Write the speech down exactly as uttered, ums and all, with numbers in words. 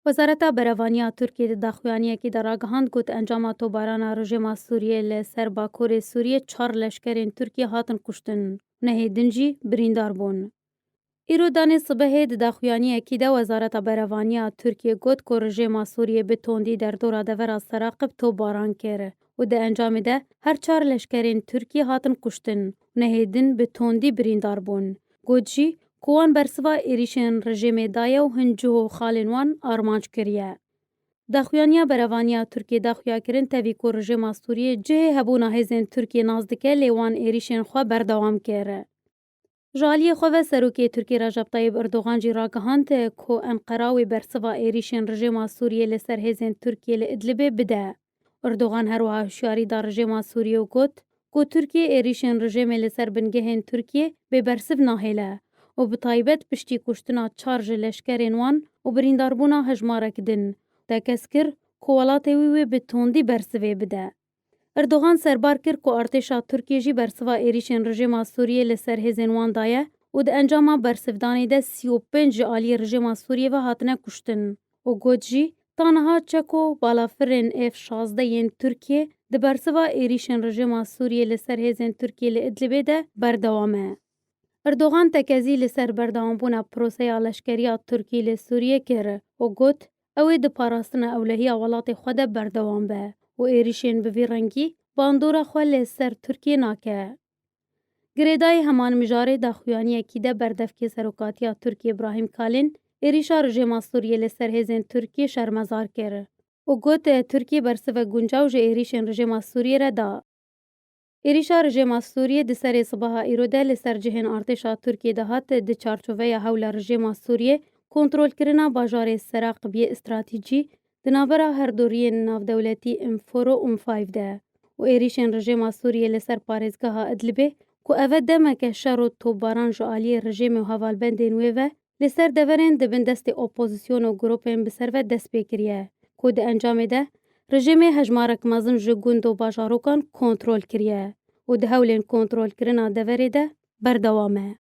Wezareta Berevaniya Tirkiyê di daxuyaniyekî de ragihand, got, encama tobarana rejêma Sûriyê li ser bakurê Sûriyê çar leşkerên Tirkiyê hatin kuştin, nehê din jî birîndar bûn. Îro danê sibehê di daxuyaniyekî de Wezareta Berevaniya Tirkiyê got ku rejêma Sûriyê bi tondî derdora devera Seraqib topbaran kir û di encamê de her çar leşkerên Tirkiyê hatin kuştin û nehê din bi tondî birîndar bûn. Got jî ku wan bersiva êrîşên rejêmê daye û hin cih û xalên wan armanc kiriye. Daxuyaniya Berevaniya Tirkiyê da xuyakirin tevî ku rejêma Sûriyê cihê hebûna hêzên Tirkiyê nas dike, lê wan êrîşên xwe berdewam kir. Ji aliyê xwe ve Serokê Tirkiyê Recep Tayyip Erdogan jî ragihand ku Enqera wê bersiva êrîşên rejêma Sûriyê li ser hêzên Tirkiyê li Idlibê bide. Erdogan her wiha hişyarî da rejêma Sûriyê û got ku Tirkiye êrîşên rejêmê li ser bingehên Tirkiyê bêbersiv nahêle û bi taybet piştî kuştina çar ji leşkerên wan û birîndarbûna hejmarek din, tekez kir ku welatê wî wê bi tondî bersivê bide. Erdogan serbar kir ku artêşa Tirkiyê jî bersiva êrîşên rejêma Sûriyê li ser hêzên wan daye û di encama bersivdanê de sî û pênc ji aliyê rejêma Sûriyê ve hatine kuştin û got jî, ta niha çeko balafirên F şazdeh yên Tirkiyê di bersiva êrîşên rejêma Sûriyê li ser hêzên Tirkiyê li Idlibê de berdewam e. Erdogan tekezî li ser berdewambûna proseya leşkeriya Tirkî li Sûriyê kir û got, ew ê di parastina ewlehiya welatê xwe de berdewam be û êrîşên bi vî rengî bandora xwe li ser Tirkiyê nake. Girêdayî heman mijarê daxuyaniyekî de berdevkê serokatiya Tirkiyê Brahîm Kalin êrîşa rejêma Sûriyê li ser hêzên Tirkiyê şermezar kir û got, Tirkiye bersive guncaw ji êrîşên rejêma Sûriyê re da. Êrîşa rejêma Sûriyê di serê sibaha îro de li ser cihên artêşa Tirkiyê de hat, di çarçoveya hewla rejêma Sûriyê kontrolkirina bajarê Seraqib yê stratejî di navbera her du riyên navdewletî M four û M five de û êrîşên rejêma Sûriyê li ser parêzgeha Idlibê ku ev e demeke şer û topbaran ji aliyê rejêmê û hevalbendên wê ve li ser deverên di bin destê opozîsyon û grûpên bi ser ve dest pê kiriye ku di encamê de rejêmê hejmarek mezin ji gund û bajarokan kontrol kiriye û di hewlên kontrolkirina deverê de berdewam e.